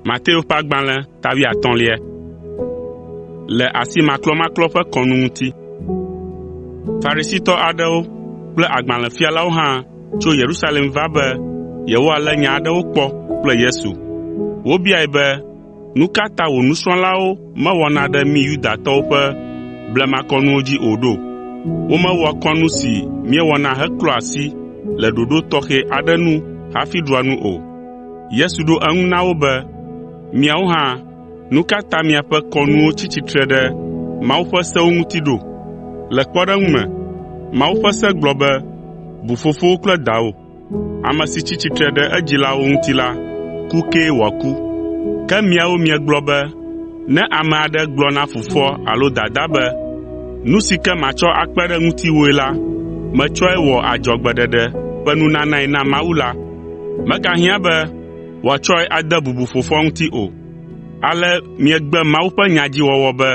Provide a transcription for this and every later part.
Mateo ƒe agbalẽ ta wuiatɔ̃lia. Le asimaklɔmaklɔ ƒe kɔnu ŋuti. Farisitɔ aɖewo kple agbalẽfialawo hã tso Yerusalem va be yewoalé nya aɖewo kpɔ kple Yesu. Wobiae be, “Nu ka ta wò nusrɔ̃lawo mewɔna ɖe mí Yudatɔwo ƒe blemakɔnuwo dzi o ɖo? Womewɔa kɔnu si míewɔna heklɔa asi le ɖoɖo tɔxɛ aɖe nu hafi ɖua nu o.” Yesu ɖo eŋu na wo be, “Miawo hã, nu ka ta miaƒe kɔnuwo tsi tsitre ɖe Mawu ƒe sewo ŋuti ɖo? Le kpɔɖeŋu me, Mawu ƒe se gblɔ be, ‘Bu fofowò kple dawò.’ Ame si tsi tsitre ɖe edzilawo ŋuti la, ku kee wòaku. Ke miawo miegblɔ be ne ame aɖe gblɔ na fofoa alo dadaa be, ‘Nu si ke matsɔ akpe ɖe ŋutiwòe la, metsɔe wɔ adzɔgbeɖeɖe ƒe nunanae na Mawu la,’ megahiã be wòatsɔe ade bubu fofoa ŋuti o. Ale miegbe Mawu ƒe nya dzi wɔwɔ be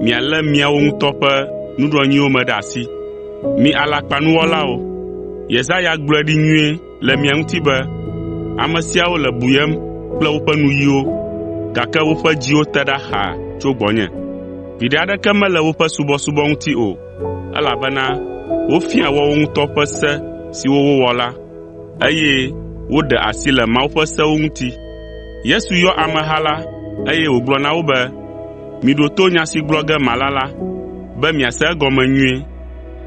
mialé miawo ŋutɔ ƒe nuɖoanyiwo me ɖe asi. Mi alakpanuwɔlawo! Yesaya gblɔe ɖi nyuie le mia ŋuti be, “Ame siawo le buyem kple woƒe nuyiwo, gake woƒe dziwo te ɖa xaa tso gbɔnye. Viɖe aɖeke mele woƒe subɔsubɔ ŋuti o, elabena wofiaa woawo ŋutɔ ƒe se siwo wowɔ la, eye woɖe asi le Mawu ƒe sewo ŋuti.” Yesu yɔ ameha la, eye wògblɔ na wo be, “Miɖo to nya si gblɔ ge mala la, be miase egɔme nyuie.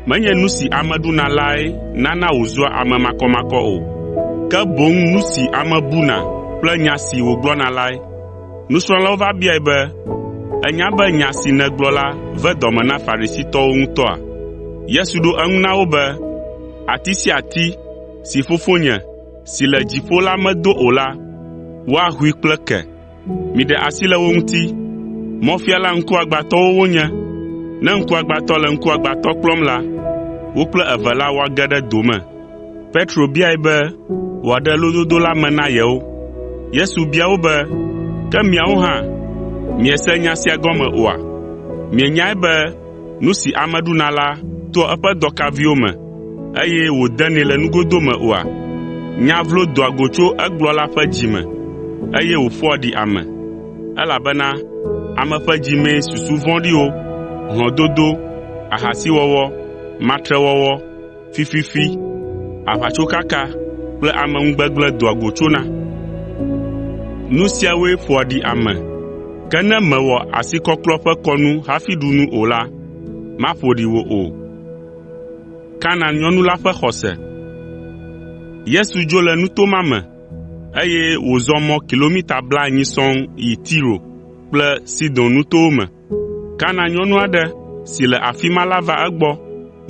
Menye nu si ame ɖuna lae nana wòzua ame makɔmakɔ o, ke boŋ nu si ame buna kple nya si wògblɔna lae.” Nusrɔ̃lawo va biae be, “Ènya be nya si nègblɔ la ve dɔ me na Farisitɔwo ŋutɔa?” Yesu ɖo eŋu na wo be, “Ati sia ati si Fofonye si le dziƒo la medo o la, woahoe kple ke. Miɖe asi le wo ŋuti. Mɔfiala ŋkuagbãtɔwo wonye. Ne ŋkuagbãtɔ le ŋkuagbãtɔ kplɔm la, wo kple eve la woage ɖe do me.” Petro biae be wòaɖe lododo la me na yewo. Yesu bia wo be, “Ke miawo hã miese nya sia gɔme oa? Mienyae be nu si ame ɖuna la toa eƒe dɔkaviwo me, eye wòdenɛ le nugodo me oa? Nya vlo doa go tso egblɔla ƒe dzi me, eye wòƒoa ɖi ame, elabena ame ƒe dzi mee susu vɔ̃ɖiwo, hlɔ̃dodo, ahasiwɔwɔ, matrewɔwɔ, fififi, aʋatsokaka kple ameŋugbegblẽ doa go tsona. Nu siawoe ƒoa ɖi ame, ke ne mèwɔ asikɔklɔ ƒe kɔnu hafi ɖu nu o la, maƒo ɖi wò o.” Yesu dzo le nuto ma me, eye wòzɔ mɔ kilomita blaenyi sɔŋ yi Tiro kple Sidon nutowo me. Kanaan nyɔnu aɖe si le afi ma la va egbɔ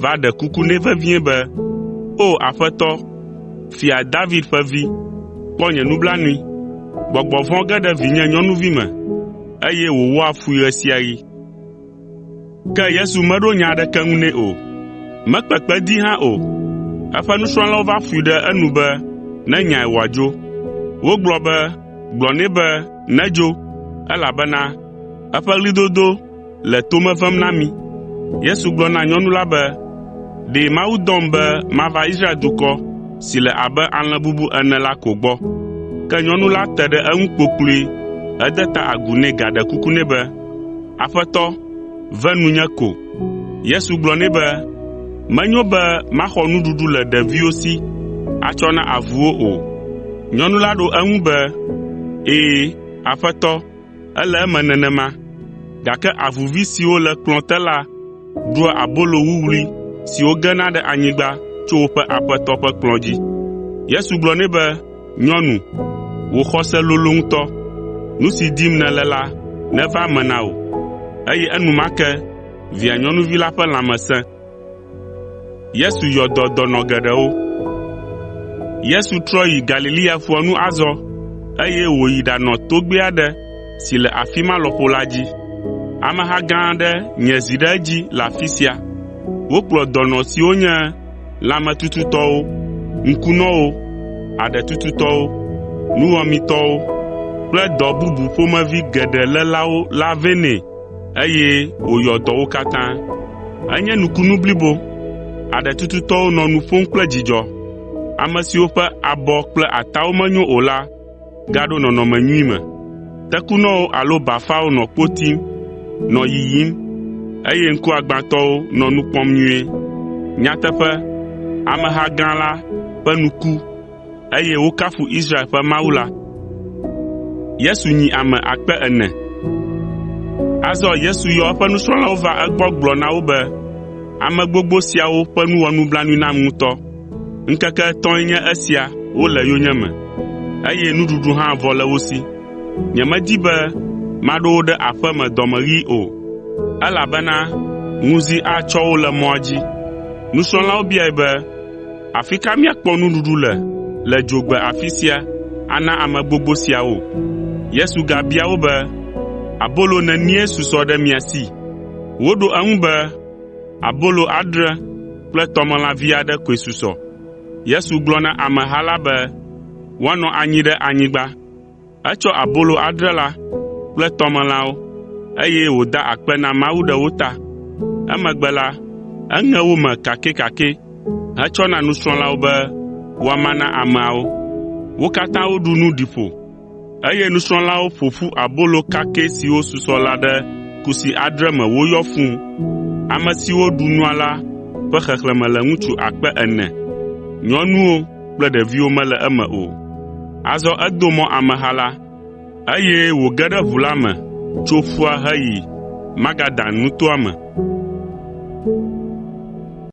va ɖe kuku nɛ vevie be, “O Aƒetɔ, Fia David ƒe Vi, kpɔ nye nublanui. Gbɔgbɔ vɔ̃ ge ɖe vinye nyɔnuvi me, eye wòwɔa fui ɣe sia ɣi.” Ke Yesu meɖo nya aɖeke ŋu nɛ o. Mekpe kpe dee hã o. Eƒe nusrɔ̃lawo va ƒoe ɖe enu be nenyae wòadzo. Wogblɔ be, “Gblɔ nɛ be nedzo, elabena eƒe ɣlidodo le to me vem na mí.” Yesu gblɔ na nyɔnu la be, “Ɖe Mawu dɔm be mava Israel dukɔ si le abe alẽ bubu ene la ko gbɔ.” Ke nyɔnu la te ɖe eŋu kpokploe hede ta agu nɛ gaɖe kuku nɛ be, “Aƒetɔ, ve nunye ko!” Yesu gblɔ nɛ be, “Menyo be maxɔ nuɖuɖu le ɖeviwo si atsɔ na avuwo o.” Nyɔnu la ɖo eŋu be, “Ɛ̃, Aƒetɔ, ele eme nenema, gake avuvi siwo le kplɔ̃ te la ɖua abolo wuwlui siwo gena ɖe anyigba tso woƒe aƒetɔ ƒe kplɔ̃ dzi.” Yesu gblɔ nɛ be, “Nyɔnu, wò xɔse lolo ŋutɔ. Nu si dim nèle la neva eme na wò.” Eye enumake via nyɔnuvi la ƒe lãme sẽ. Yesu trɔ yi Galilea ƒua nu azɔ, eye wòyi ɖanɔ togbɛ aɖe si le afi ma lɔƒo la dzi. Ameha gã aɖe nye zi ɖe edzi le afi sia. Wokplɔ dɔnɔ siwo nye lãmetututɔwo, ŋkunɔwo, aɖetututɔwo, nuwɔametɔwo kple dɔ bubu ƒomevi geɖe lélawo la vɛ nɛ, eye wòyɔ dɔ wo katã. Enye nukunu blibo. Aɖetututɔwo nɔ nu ƒom kple dzidzɔ. Ame siwo ƒe abɔ kple atawo menyo o la gaɖo nɔnɔme nyui me. Tekunɔwo alo bafawo nɔ kpo tim, nɔ yiyim, eye ŋkuagbãtɔwo nɔ nu kpɔm nyuie. Nyateƒe, ameha gã la ƒe nu ku, eye wokafu Israel ƒe Mawu la. Azɔ Yesu yɔ eƒe nusrɔ̃lawo va egbɔ gblɔ na wo be, “Ame gbogbo siawo ƒe nu wɔ nublanui nam ŋutɔ. Ŋkeke etɔ̃e nye esia wole yonyeme, eye nuɖuɖu hã vɔ le wo si. Nyemedi be maɖo wo ɖe aƒe me dɔmeɣii o, elabena ŋuzi atsɔ wo le mɔa dzi.” Nusrɔ̃lawo biae be, “Afi ka míakpɔ nuɖuɖu le le dzogbe afi sia ana ame gbogbo siawo?” Yesu gabia wo be, “Abolo nenie susɔ ɖe mia si?” Woɖo eŋu be, “Abolo adre kple tɔmelã vi aɖe koe susɔ.” Yesu gblɔ na ameha la be woanɔ anyi ɖe anyigba. Etsɔ abolo adre la kple tɔmelãwo, eye wòda akpe na Mawu ɖe wo ta. Emegbe la, eŋe wo me kakɛkakɛ hetsɔ na nusrɔ̃lawo be woama na ameawo. Wo katã woɖu nu ɖi ƒo, eye nusrɔ̃lawo ƒo ƒu abolo kakɛ siwo susɔ la ɖe kusi adre me woyɔ fũu. Ame siwo ɖu nua la ƒe xexlẽme le ŋutsu akpe ene, nyɔnuwo kple ɖeviwo mele eme o. Azɔ edo mɔ ameha la, eye wòge ɖe ʋu la me tso ƒua heyi Magadan nutoa me.